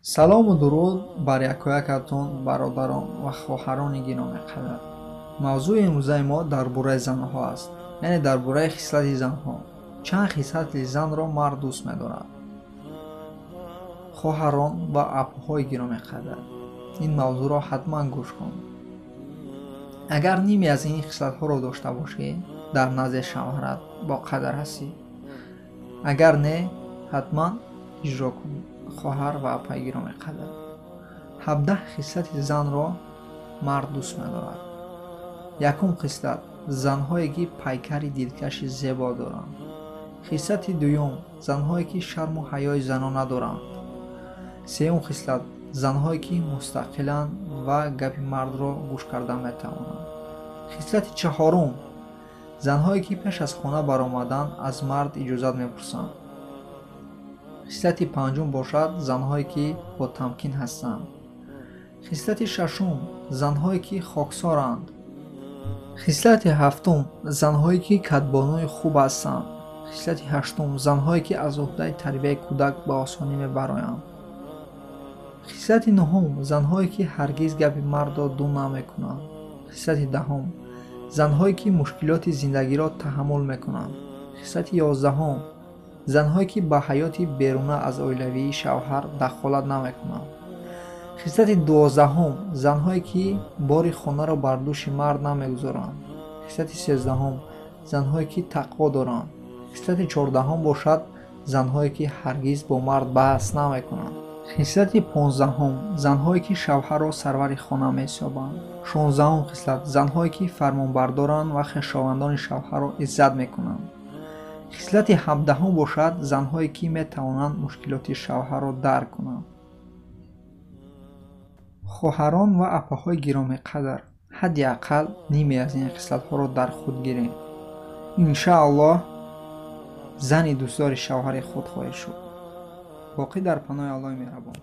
Салому дуруд бар якоякатон, бародарон ва хоҳарони гиромиқадр. Мавзӯи имрӯзаи мо дар бораи занҳо аст, яъне дар бораи хислати занҳо. Чанд хислати занро мард дӯст медорад? Хоҳарон ва апҳои гиромиқадр, ин мавзӯъро ҳатман гӯш кун. Агар ниме аз ин хислатҳоро дошта бошӣ, дар назди шавҳарат боқадр ҳастӣ. Агар не, ҳатман иҷро кун. Хоҳар ва апаи гиромиқадр, 17 хислати занро мард дӯст медорад. Якум хислат: занҳое ки пайкари дилкаши зебо доранд. Хислати дуюм: занҳое ки шарму ҳаёи занон надоранд. Сеюм хислат: занҳое ки мустақиланд ва гапи мардро гӯш карда метавонанд. Хислати чаҳорум: занҳое ки пеш аз хона баромадан аз мард иҷозат мепурсанд. Хислати панҷум бошад занҳое ки ботамкин ҳастанд. Хислати шашум: занҳое ки хоксоранд. Хислати ҳафтум: занҳое ки кадбонуи хуб ҳастанд. Хислати ҳаштум: занҳое ки аз уҳдаи тарбияи кӯдак ба осонӣ мебароянд. Хислати нуҳум: занҳое ки ҳаргиз гапи мардро ду намекунанд. Хислати даҳум: занҳое ки мушкилоти зиндагиро таҳаммул мекунанд. Хислати 11: занҳое ки ба ҳаёти беруна аз оилавии шавҳар дахолат намекунанд. Хислати 12: занҳое ки бори хонаро бар дӯши мард намегузоранд. Хислати 13: занҳое ки тақво доранд. Хислати 14 бошад занҳое ки ҳаргиз бо мард баҳс намекунанд. Хислати 15: занҳое ки шавҳарро сарвари хона меҳисобанд. 16 хислат: занҳое ки фармонбардоранд ва хешовандони шавҳарро иззат мекунанд. Хислати 17 бошад занҳое ки метавонанд мушкилоти шавҳарро дарк кунанд. Хоҳарон ва апаҳои гиромиқадр, ҳадди ақал ниме аз ин хислатҳоро дар худ гирем. Иншааллоҳ зани дӯстдори шавҳари худ хоҳед шуд. Боқӣ дар паноҳи Аллоҳи меҳрабон.